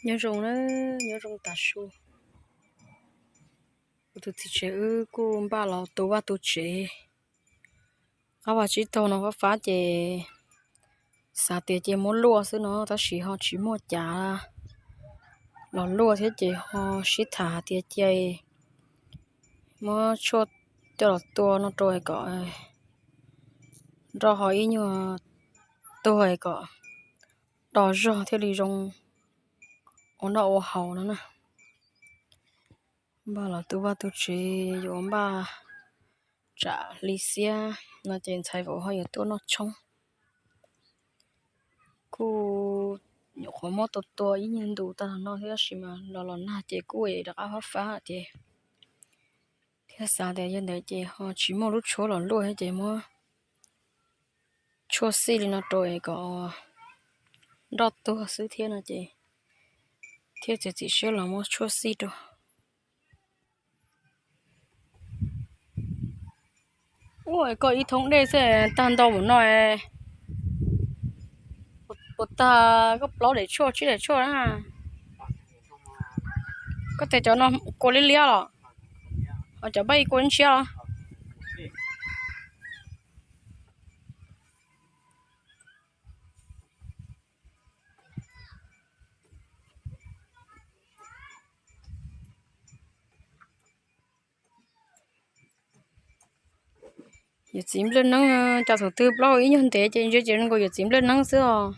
Nyob zoo na, nyob zoo tav su. Kuv tus txiv tsev wb kuj npaj los tu vaj tu tsev. Qab vaj tsib taug no fab fab ces xav tias cia muab luaj xwb no tab sis ho tsis muaj cav los luaj thiab ces ho sib tham hais tias cia muab tshuaj coj los tua no rau kom nroj ho ib nyuag tuag kom do zog thiaj li zoo ua noj ua haus no na. Npaj los tu vaj tu tsev yuav npaj tsam hli xiab no ces ntxhais vauv ho yuav tuaj noj tshoob. Kuj nyuam qhuav muab tua tua ib nyuag ntu tag los no thiab tab sis mas los los nag ces kuj rov qab fab fab ces thiab xav tias yog ntawd ces ho tsis muaj lub tshuab los luaj thiab ces muab tshuaj xij li no rau es kom nroj tuag xwb thiab no ces thiaj txiav txim siab los muab tshuaj xij rau. Ua koj ib thoob dej xwb tag ntau mus no, puas tag koj plaub daim tshuaj tsib daim tshuaj na? Koj tes cov no kua liab liab los? Ho cov npaj ib kua ntshiab los? Yawm txiv nplej neeb, cov thaum twg plaub hau ib nyuag ntev ces ntsia ces zoo nkaus yawm txiv nplej neeb xwb os.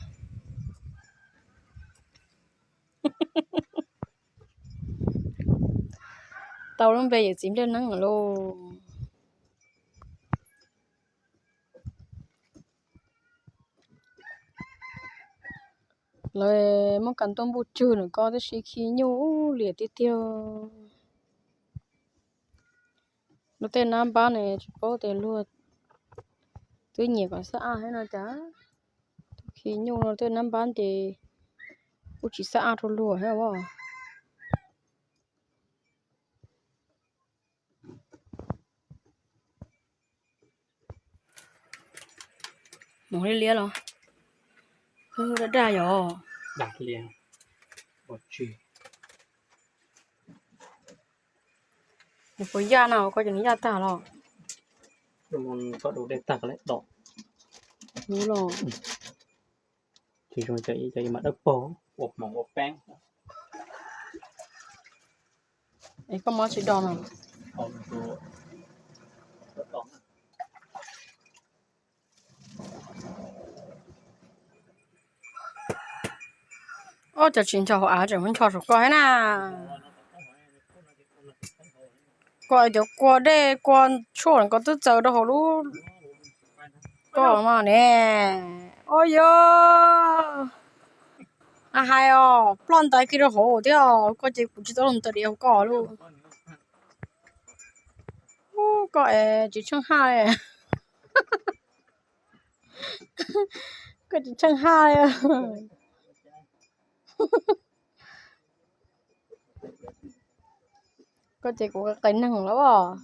Tau lub npe yawm txiv nplej neeb lauj. Lawv muab kas ntuj npuj tswg nws ko tib si khi nyuj liam tiag tiag. Luag tej nab npab ne tsis paub tias luag twb nyiam kom xab aj thiab no cas. Khi nyuj no tej nab npab ces kuj tsis xab aj rau luag thiab os. Mus liab liab los? Daj daj yog. Mus puas yaj na, koj ces nws yaj tag los? Koj dej tag lawm. Ub los. Tsis zoo cov ib, cov ib mas dawb paug, ua hmoov ua peeb. Es koj muab tsis do no. Ob, cov tsis ncho hauv av tseem muab ncho saum koj thiab na. Koj cov kua dej kua tshuaj ko twb txaws rau hauv lub koj mas ne. Ua yog hais os, ploj ntais kiag rau hauv thiab os, koj ces kuv tsis tau los ntaus diav hauv koj lauj. Koj es tsis tsheej haj li. Koj tsis tsheej haj li. Koj ces kuv qias neeg lawm os.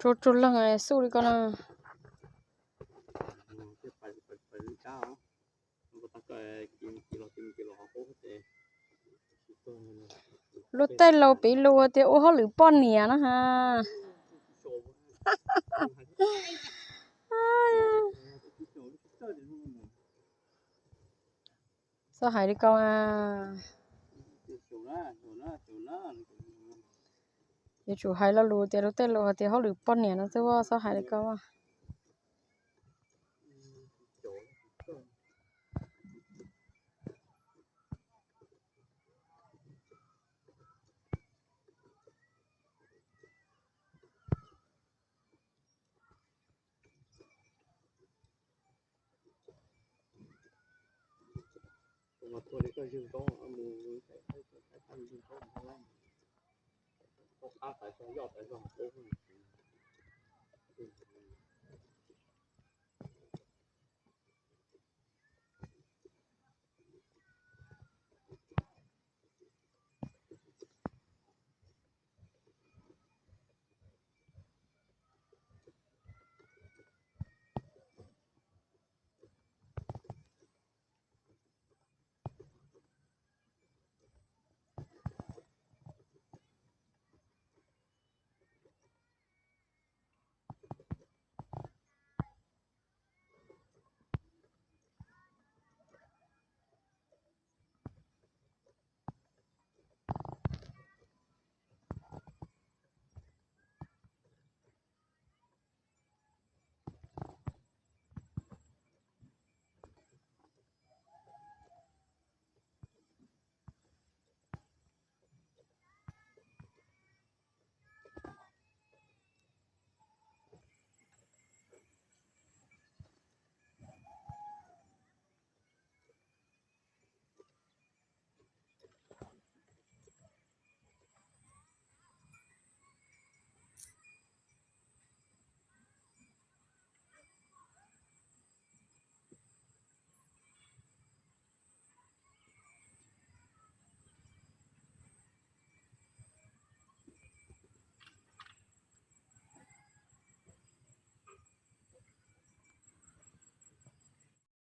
Tsuag tsuag leeg xub li ko na. Luag tej laus piv lus tias ua hauj lwm poj niam na ha. Txhob hais li ko a. Yuav tsum hais lo lus tias lub tej lus hais tias hauj lwm poj niam no twb txhob hais li ko. Tus no tua li koj yug zoo mus, yug zoo mus, qab tawv zog yoj tawv zog ub.